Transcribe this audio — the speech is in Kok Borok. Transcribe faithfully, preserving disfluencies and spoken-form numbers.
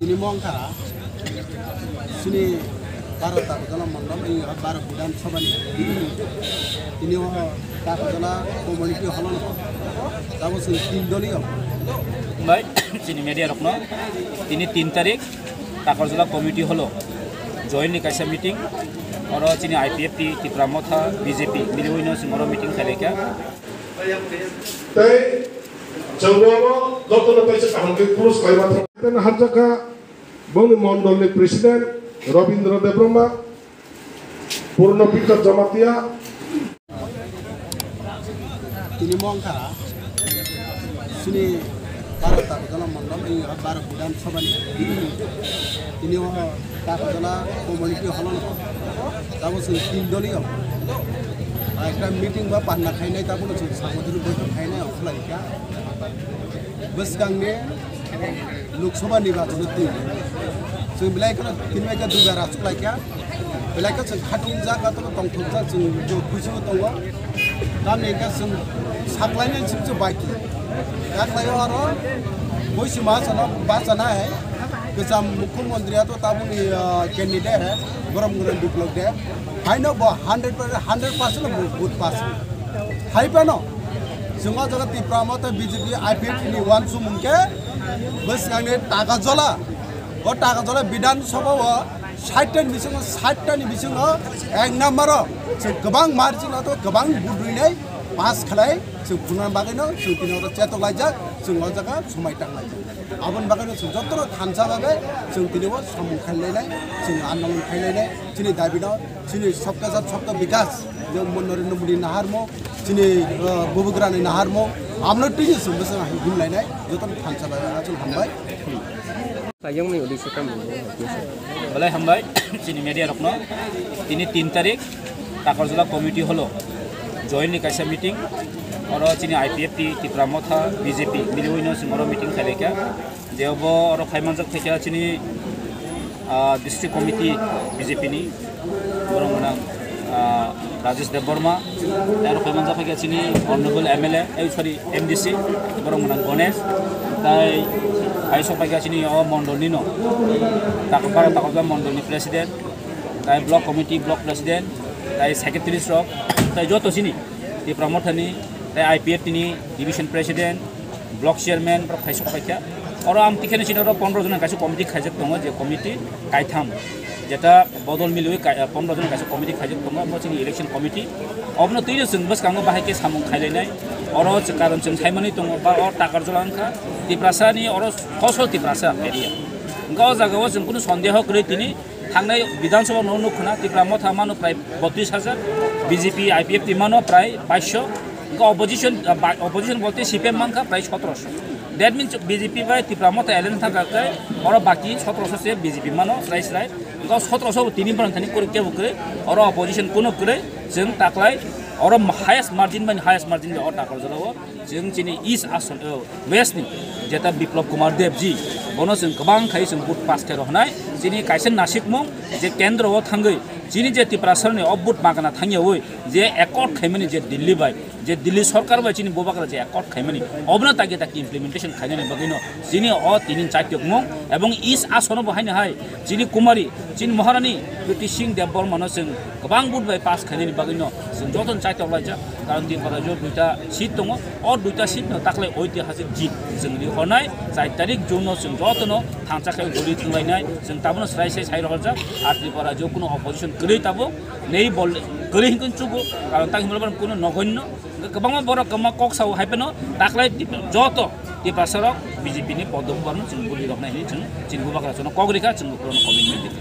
Tini mongkha sini baro Takarjala mondol, ini baro Bidhan Sabha ni. Tini o Takarjala community hall no. Tabo sini tin doli o. Bai, sini media rokno. Tini tin tarik Takarjala committee hall o join ni kaisa meeting. Oro sini I P F T, Tipra Motha, B J P, miliwi no sing oro meeting khailai kha. Tei chwng bono jotono kaisa kaham khe purush khlai mantha. Tei hamjakha bongni mondolni president Robindra Debbarma, Purno Peter Jamatia. Tini mongkha sini baro Takarjala mondol, ini baro Bidhan Sabha ni. Tini o Takarjala community hall no. Tabo sini tin doli o. Ekta meeting ba panna khainai, tabo no sini sangotini boitok khainai o khlai kha. Bwskangni Lok Sabha nirbachono twi. Chwng belai kheno tini bai khe duibar achuk lai kha. Belai khe chwng khatung jak, tongthok jak, chwng kuisu tongo. Tamni hwnkhe chwng saklainai chwng chwng bai khe. Yak lai oro boisi ma chano bachanai. Kwcham mukhyamantri ato tabukni, ah, candidate hai. Borom Gwnang Biplop Deb. Haino bo hundred percent, hundred percent bo vote pass. Hai phano chwng o jaga Tipra Motha B J P I P F T ni uansukmung khe bwskangni Takarjala. O Takarjala Bidhan Sabha o sait ta ni bisingo, sait ta ni bisingo ek number o chwng kwbang margin o to kwbang vote rwnai pass khlai chwng phunukna bagwi no chwng tini oro chetok laijak, chwng o jaga swmai tang laijak. Aboni bagwi no chwng jotono thansa bagwi chwng tini o samung khlai lainai, chwng andolon khlai lainai, chini dabi no, chini sabka sath sabka bikas, je Narendra Modi naharmo, chini, uh, Bubagrani naharmo, amno tini chwng bwswk him lainai, jotono thansa bagwi no chwng hambai. Belai hambai, chini media rokno. Tini tin tarik Takarjala committee hall o join ni kaisa meeting. Oro chini I P F T, Tipra Motha, B J P, miliwi no chwng oro meeting khailai kha. Je obo oro phai manjak thai kha chini, ah, district committee B J P ni. Borok gwnang, ah, Rajesh Debbarma, tei aro phai manjak phaikha chini Honorable M L A, eh, sorry, M D C, borok gwnang Ganesh, tei hai sok phaikha chini o mondol ni no, tak-, Bharat Takarjala mondol ni president, tei block committee, block president, tei secretaries rok, tei joto chini Tipra Mothani, tei I P F T ni division president, block chairman borok khaisok paikha. Oro ang tikheno chini oro pondro jona kaisa committee khaijak tongo, je committee kaitham, jeta bodol milwi kai-, pondro jona kaisa committee khaijak tongo, omo chini election committee. Obono twino chwng bwskango bahai khe samung khailainai. Oro chwng karon chwng saimani tongo, ba o Takarjala wngkha Tiprasa ni oro hosol Tiprasa area. Wngkha o jagao chwng kunu sondeho kwrwi tini Thangnai Bidhan Sabha no nuk khna Tipra Motha mano prai botris hajar, B J P I P F T mano prai baisho, wngkha opposition, ah, ba-, opposition bolte C P M mankha prai sotrosho. That means B J P bai Tipra Motha alliance thangkha khe oro baki sotrosho se B J P mano srai srai. Wngkha sotrosho bo tini borok thani kwrwi kebo kwrwi, oro opposition kuno kwrwi, chwng taklai oro highest margin bai highest margin bai o Takarjala o. Chwng chini East Assam, o, West ni jeta Biplop Kumar Deb ji, bono chwng kwbang khai chwng vote pass khe rohonai. Chini kaisa nasikmung je kendro o thangwi chini je Tiprasa ni o vote magana thangyawi je accord khaimani je Delhi bai, je Delhi sorkar bai chini bubagra je accord khaimani, obono tagi tagi implementation khainani bagwino chini o tini chaityokmung ebong East Assam bo haino hai chini Kumari, chini Maharani Kriti Singh Debbarma no chwng kwbang vote bai pass khainani bagwino chwng jotono chaitok laijak. Karon Tripura o duita seat tongo, o duita seat no taklai oitihasik jit chwng rihornai, char tarik June no chwng jotono thangcha khe guri thwnglainai, chwng tabono srai sai sai rohorjak, ar Tripura o kuno opposition kwrwi tabuk, nei bol kwrwi hinkhe chugo, karon tang himlai kuno nogoinno, kwbangma borok kwbangma kok sao hai phano taklai joto Tiprasa rok B J P ni podom borno chwng budi roknai hinwi chwng chini bubagra chwngno kok rikha, chwng bubagra commitment rikha.